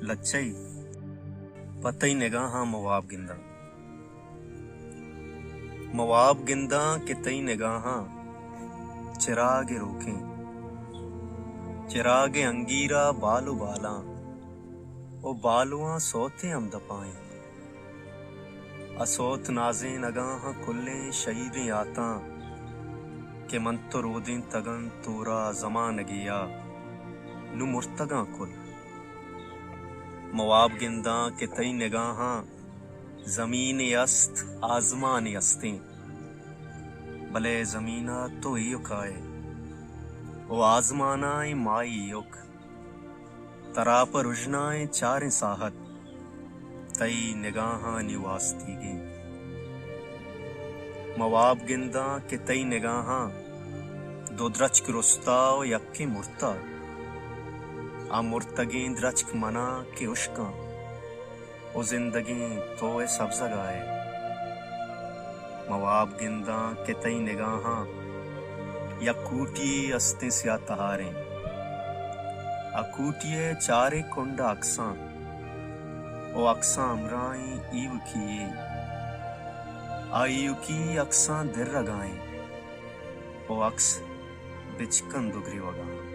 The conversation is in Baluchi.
لچہ ءَ پہ تئی نگاہاں من واب گنداں۔ من واب گنداں کہ تئی نگاہاں چراگ ءِ روکیں، چراگ ءِ انگیر ءَ بال ءُ بالاں ءُ بالواں سوتیں ہمدپاں ایں۔ آ سوت نازینگاں ہاں کلیں شہیدیں یاتاں کہ من تو رودینتگ انت تورا زمانگے ءَ، نوں مرتگاں کل۔ من واب گنداں کہ تئی نگاہاں زمینے است، آزمانے استیں، بلے زمین ءَ تو ایوک ءَ ئے ءُ آزمان ءَ ایں مائی ایوک۔ ترا پہ رژنائیں چاریں ساہت تئی نگاہانی واستیگیں۔ من واب گنداں کہ تئی نگاہاں دو درچک رستا ءُ یکے مرتا۔ آ مرتگیں درچک منا کہ اشکاں ءُ زندگیں تو ءِ سبزگ ءَ ئے۔ من واب گنداں کہ تئی نگاہاں یک کوٹی استیں سیاہ تہاریں۔ آ کوٹی ءِ چاریں کنڈ ءَ اکساں ءُ اکساں ہمراہیں ایوکی یے۔ آ ایوکی اکساں درگائیں ءُ اکس بچکند ءُ گریوگاں۔